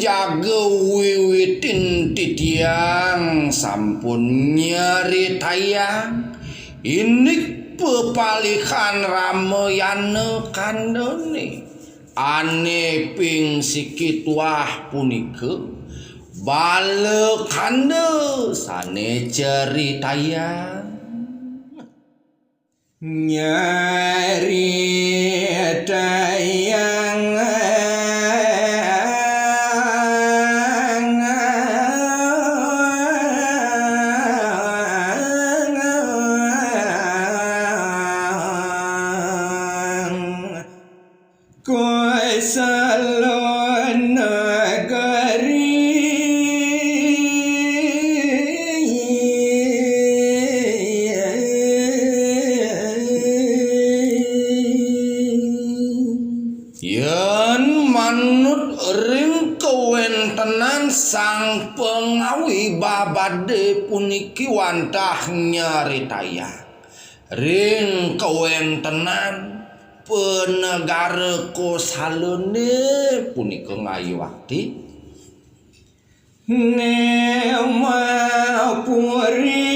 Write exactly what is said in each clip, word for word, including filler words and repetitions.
jaga wiwitin titiang sampun nyeritayang indik pepalihan Ramayana kandane ane ping siki tuah punika bala kanda sane ceritayang. Nyeritayang Kosala negari. Yen manut ring kawentenan sang pangawi babade puniki wantah nyaritayang ring kawentenan panegara Kosalane punika ngayuakti. Nema puri.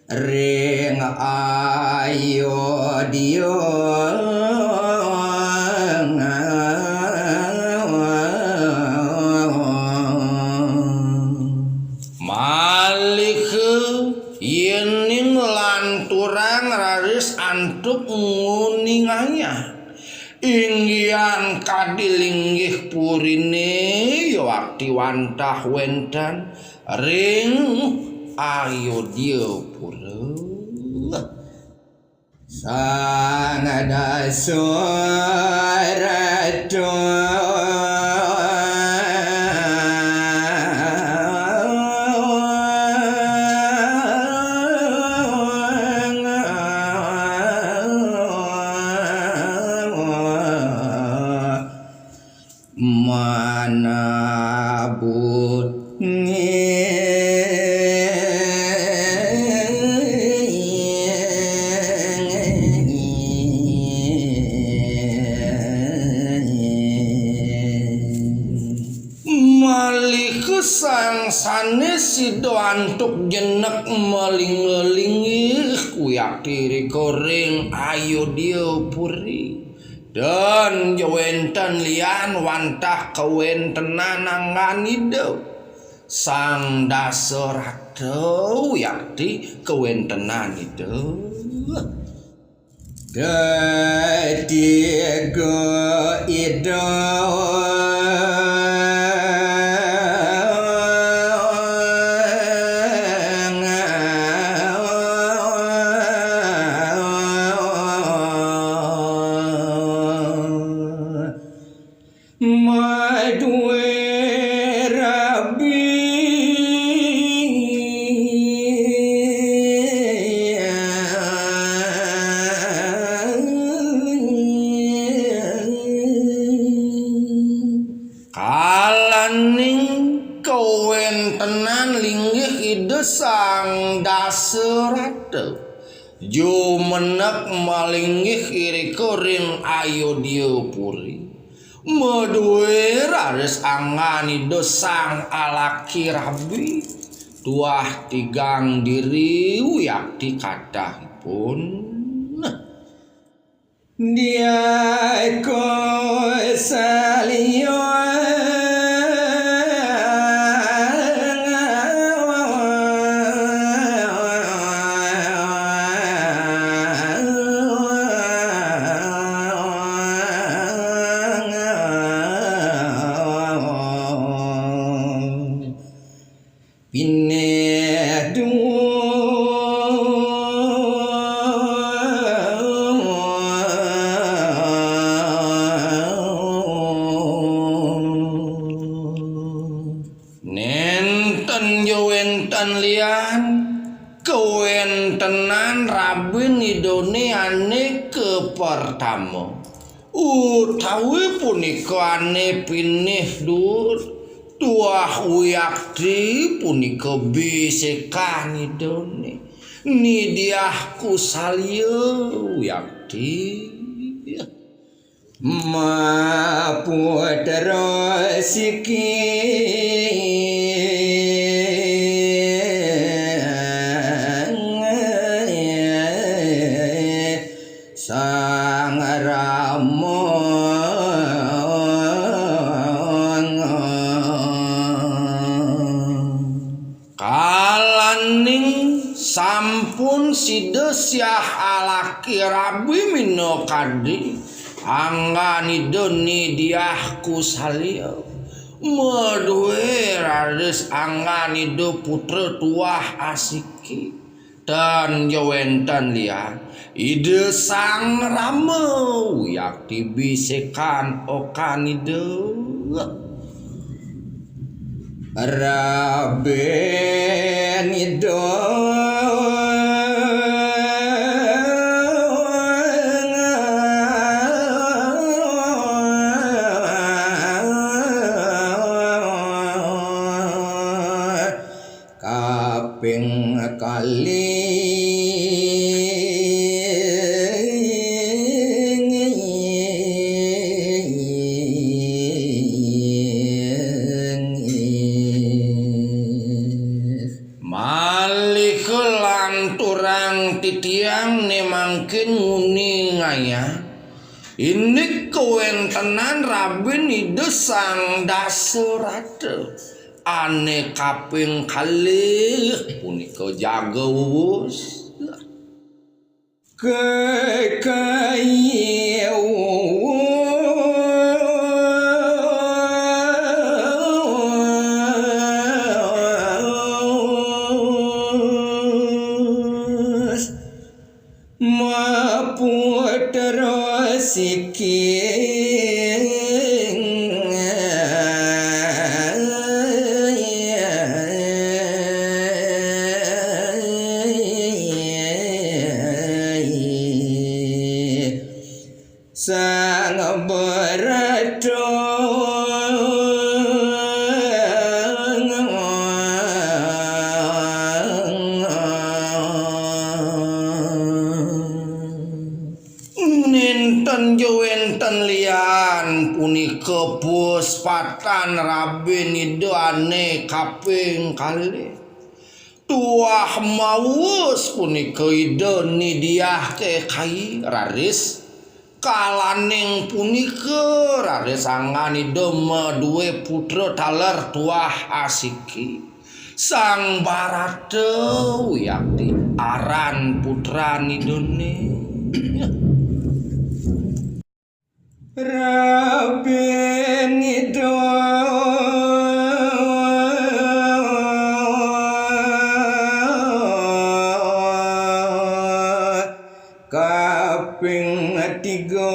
Ring Ayodya. Malih yening lanturang raris antuk nguningayang inggihan kadi linggih purine, yuakti wantah wenten ring Ayodya Pura. Sang Dasarata. Manabut. Malih sang sane sida antuk jenek malingga-linggih kuyakti rika ring Ayodya Puri. Dan ja wenten lian wantah kawentenan anggan Ida. Sang Dasarata wiakti kawentenan Ida. Ketiga Ida. Madue rabi. Kalaning kawentenan linggih Ida Sang Dasarata. Jumenek malinggih irika ring Ayodya Puri. Madue raris anggan Ida Sang Alaki Rabi. Tuah tigang diri wiakti katahipun. Diako saliyo. Pineh dumun. Nenten ja wenten lian kawentenan rabin Idane ane kapertama. Utawi punika ane pinih dur, tuah wiakti punika bisekan Idane. Nidiah kusalia wiakti. Ma putra siki Sang Rama. Kalaning sampun sida siah alaki rabi minakadi anggan Ida Nidiah Kusalia, madue raris anggan Ida putra tuah asiki. Tan ja wenten lian, Ida Sang Rama wiakti bisekan okan Ida. Raben Ida. Kaping kalih. Malih lanturang titiang ne mangkin nguningayang indik kawentenan rabin Ida Sang Dasarata ane kaping kalih punika jaga wus. Kekayi wus. Ma putra siki Sang Barata. Nenten ja wenten lian punika puspatan rabin Ida ane kaping kalih. Tuah mawus punika Ida Nidiah Kekayi raris kalaning punika raris anggan Ida madue putra taler tuah asiki. Sang Barata wiakti aran putran Idane. Rabin Ida. Kaping tiga.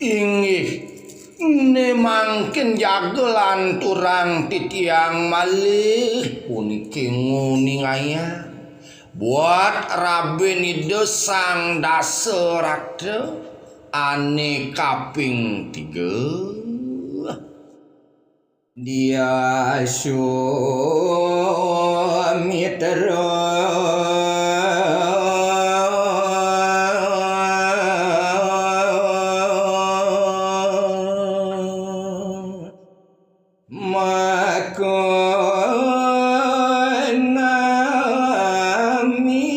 Inggih, ne mangkin jaga lanturang titiang malih puniki nguningayang buat rabin Ida Sang Dasarata ane kaping tiga. Dia Sumitra. Maka nami.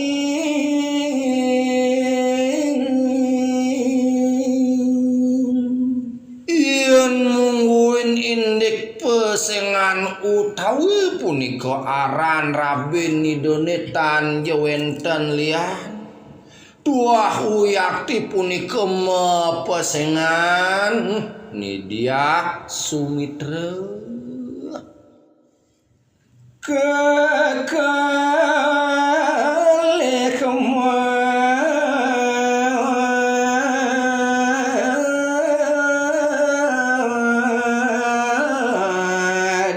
Yen mungguing indik pesengan utawi punika aran rabin Idane tan ja wenten lian. Tuah wiakti punika mapesengan Nidiah Sumitra. Kekalih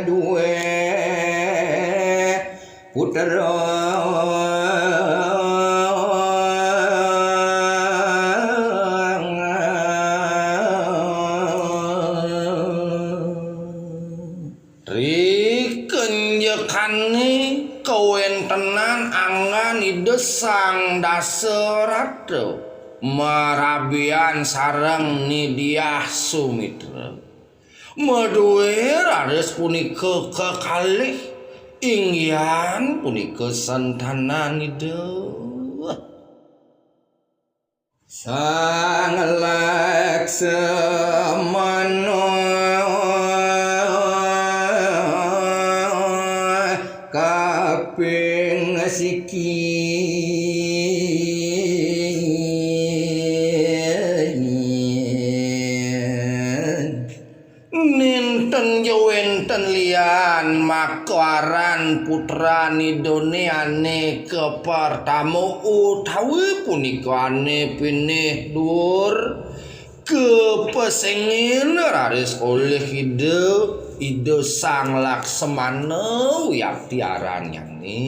madue Rikenjekane kawentenan anggan Ida Sang Dasarata marabian sareng Ni Diah Sumitra. Madue raris punika kekalih, inggihan punika sentanan Ida Sang Laksamana kaping siki. Nenten ja wenten lian maka aran putran Idane ane kapertama utawi punika ane pinih duur, kapesengin raris olih Ida, Ida Sang Laksamana wiakti arannyane.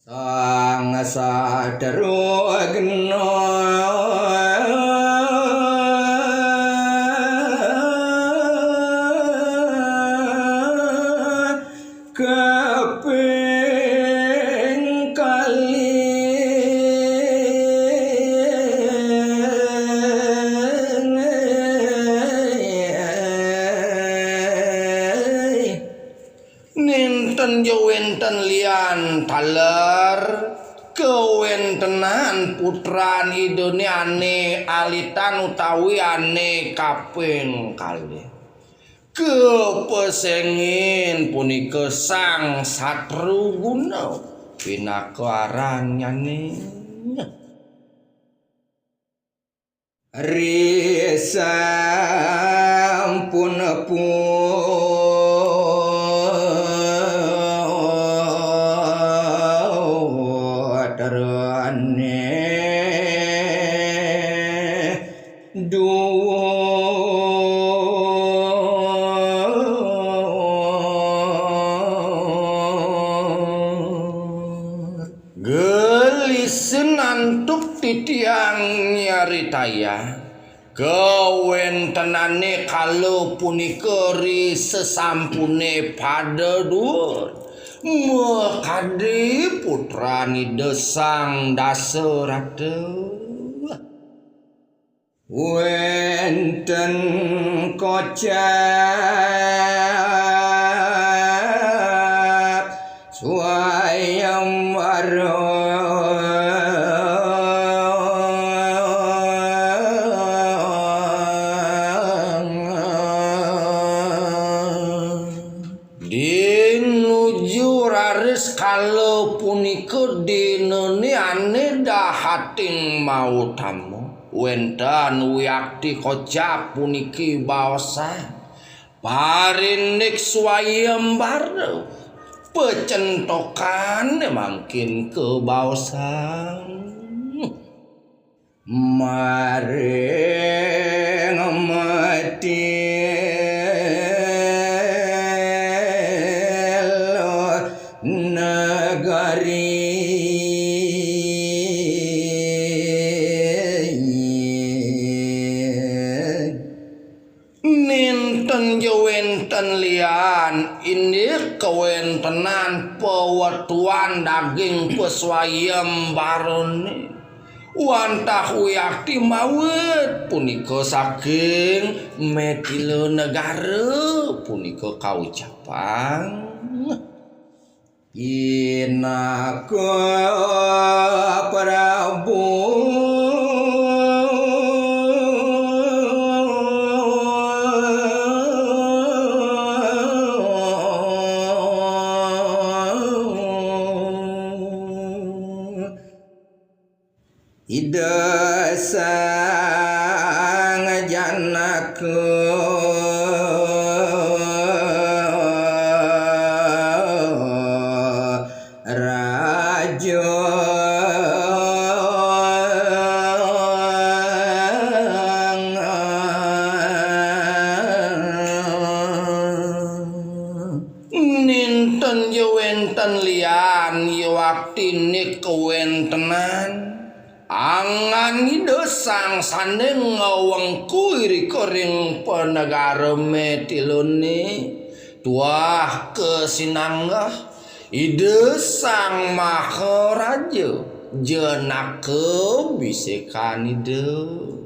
Sang Satrugna kaping kalih. Nenten ja wenten lian taler kawentenan putran Idane ane alitan utawi ane kaping kalih. Kapesengin punika Sang Satruguna pinaka arannyane. Risampun putrane duur. Gelisin antuk titiang nyaritayang kawentenane kala punika ri sesampune pada duur makadi putran Ida Sang Dasarata. Wenten kocap swayambara. Dinuju raris kala punika dinane ane dahating mautama. Wenten wiakti kocap puniki baosan. Parindik swayambara pacentokan mangkin kabaosan. Maring mati lo negari. Nenten ja wenten lian indik kawentenan pawetuan daging paswayambarane. Wantah wiakti mawit punika saking Metila Negara punika kaucapang. Pinaka Prabu. Ida Sang Janaka Raja. Nenten ja Tinik kawéntenan angan Ida Sang Sané ngawengku irika ring panegara Metiloné, tuah kasinanggeh Ida Sang Maharaja Janaka bisikan Ida.